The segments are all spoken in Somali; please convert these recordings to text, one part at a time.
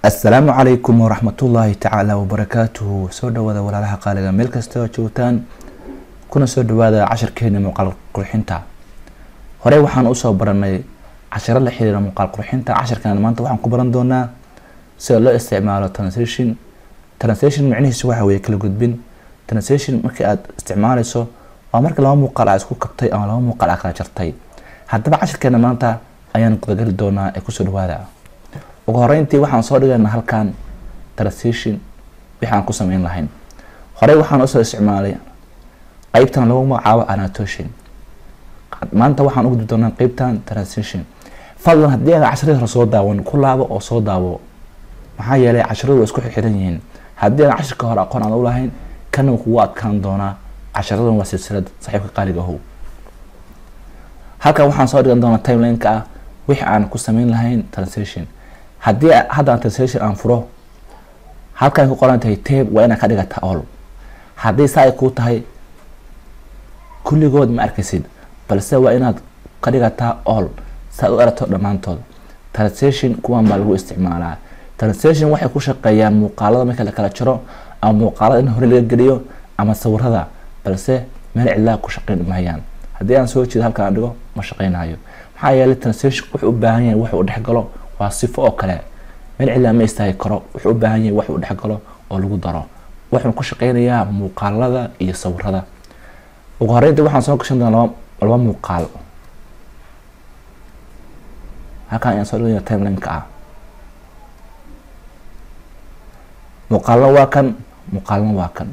Assalaamu calaykum waraxmatullaahi tacaala wabarakaatuhu. Soo dhawaada walaalaha qaaliga meel kasta oo joogtaan, kuna soo dhawaada casharkeena muuqaal qurxinta. Horey waxaan usoo baranay casharo la xiriira muuqaal qurxinta. Casharkan maanta waxaan ku baran doonaa sida loo isticmaalo translation. Translation micnihiisu waxa weeye kala gudbin. Translation markii aad isticmaaleyso waa marka laba muuqaal aad isku kabtay ama laba muuqaal aad kala jartay. Haddaba casharkeena maanta ayaan gudagali doonaa ee kusoo dhawaada. Ugu horeyntii waxaan soo dhigaynaa halkan translation wixii aan ku sameyn lahayn. Horey waxaan usoo isticmaalay qeybtan lagu magacaabo annotation. Maanta waxaan u gudbi doonaa qeybtan translation. Fadlan haddii aad casharadii hore soo daawan, ku laabo oo soo daawo, maxaa yeelay casharadu waa isku xirxiran yihiin. Haddii aan casharka hore aqoon aan u lahayn, kana wuu kugu adkaan doonaa. Casharaduna waa silsilad, saaxiibka qaaliga ahow. Halkan waxaan soo dhigan doonaa timeline-ka ah wixii aan ku sameyn lahayn translation. Haddii hadda aan translation aan furo, halkan ku qoran tahay tape waa inaad ka dhigataa all. Haddii saa ay kuu tahay kulligood ma arkaysid, balse waa inaad ka dhigataa all saad u aragto dhammaantood. Translation kuwan baa lagu isticmaalaa. Translation waxay ku shaqeeyaan muuqaalada marka la kala jaro, ama muuqaalada in hore laga geliyo, ama sawirada, balse meel cidlaa ku shaqeyn mahayaan. Haddii aan soo jeedo halkan aan dhigo ma shaqeynayo, maxaa yeelay translation wuxuu u baahan yahay wax uu dhex galo. Waa sifo oo kale, meel cidlaa ma istaagi karo. Wuxuu u baahan yahay wax uu dhex galo oo lagu daro. Wuxuu ku shaqeynayaa muuqaalada iyo sawirada. Ugu horeynta waxaan soo gashan doonaa laba muuqaal. Halkan ayaan soo dhigaya timeline-ka ah. Muuqaalna waa kan, muuqaalna waa kan.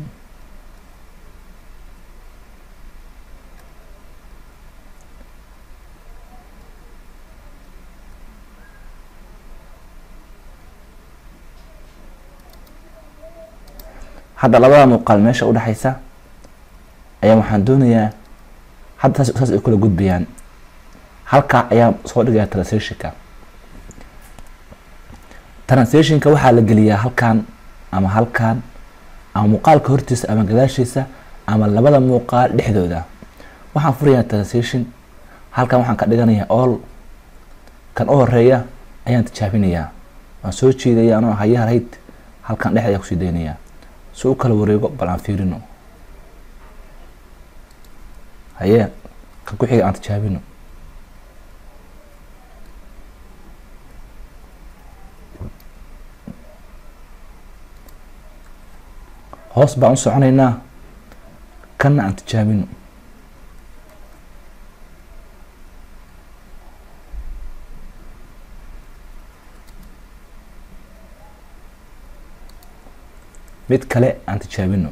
Hadda labada muuqaal meesha udhexaysa ayaa waxaan doonayaa hadda saas ay kula gudbayaan. Halkaa ayaa soo dhigaya translationka. Translationka waxaa la geliyaa halkan ama halkan, ama muuqaalka hortiisa ama gadaashiisa, ama labada muuqaal dhexdooda. Waxaan furayaa translation. Halkan waxaan ka dhiganayaa all. Kan u horeeya ayaan tijaabinayaa, waan soo jeedaya anoo haya right, halkan dhexda ayaa kusii daynayaa si u kala wareego. Bal aan fiirino. Haye, kan ku xiga aan tijaabino. Hoos baan u soconaynaa, kanna aan tijaabino. Mid kale aan tijaabino.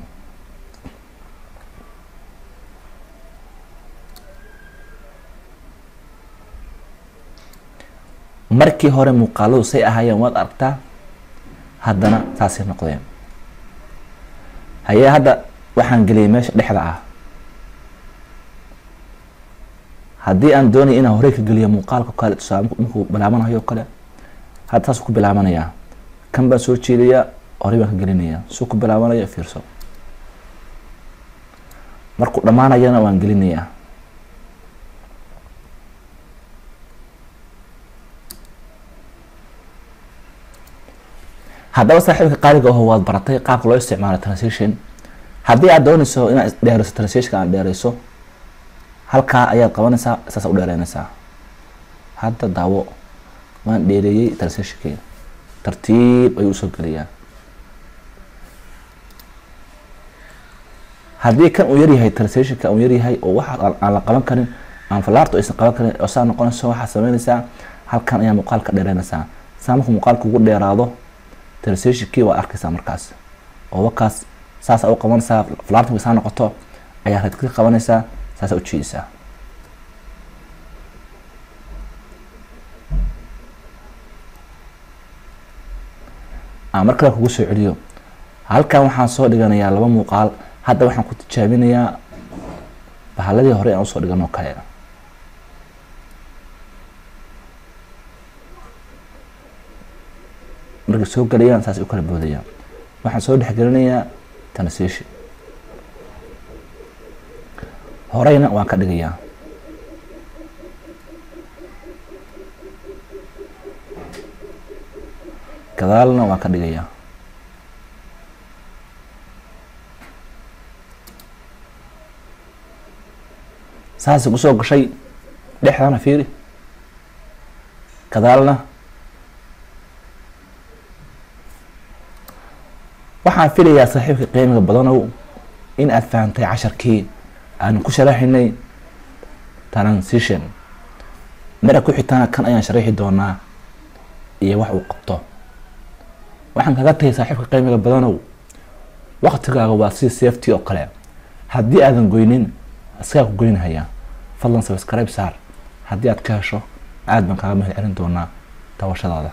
Markii hore muuqaaladu say ahaayeen waad aragtaa, haddana saasay noqdeen. Haye, hadda waxaan geliyay meesha dhexda ah. Haddii aan doonaya inaan horey ka geliyo muuqaalka kale, tusaale markuu bilaabanayo kale, hadda saasuu ku bilaabanayaa. Kan baan soo jeedayaa, horey baan ka gelinayaa suu ku bilaabanaya. Fiirso, markuu dhammaanayana waan gelinayaa. Haddaba saaxiibka qaaliga aho, waad baratay qaabka loo isticmaalo translation. Haddii aad doonayso inaad dheerayso translationka, aad dheerayso, halkaa ayaad qabanaysaa, saas u dheereynaysaa. Hadda daawo, waan dheereeyey translationkii, tartiib ayuu usoo geliyaa. Haddii kan uu yaryahay, translationka uu yaryahay oo waxa aan la qaban karin, aan falaartu aysan qaban karin oo saa noqonayso, waxaad sameynaysaa halkan ayaa muuqaalka dheereynaysaa. Saa markuu muuqaalka ugu dheeraado translationkii waad arkaysaa markaas oo wakaas saasa u qabanaysaa. Falaarta markay saa noqoto ayaa right click qabanaysaa, saasa u jiidaysaa. Aan mar kale kugu soo celiyo. Halkan waxaan soo dhiganayaa laba muuqaal. Hadda waxaan ku tijaabinayaa bahaladii hore aan usoo dhigan oo kale. Markay soo gelayaan saas u kala boodayaan. Waxaan soo dhexgelinayaa translation, horeyna waan ka dhigayaa. Gadaalna waan ka dhigayaa. Saasay kusoo gashay. Dhexdana fiiri, gadaalna. Waxaan filayaa, saaxiibka qiimiga badanow, in aad fahantay casharkii aanu ku sharaxinay transition. Mara ku xigtaana kan ayaan sharaxi doonaa iyo wax uu qabto. Waxaan kaga tagay, saaxiibka qiimiga badanow, waktigaaga waa si safety oo kale. Haddii aadan goynin, isagaa ku goynahaya. Fadlan subscribe saar haddii aad ka hesho. Aad baan kaaga mahad celin doonaa daawashadaada.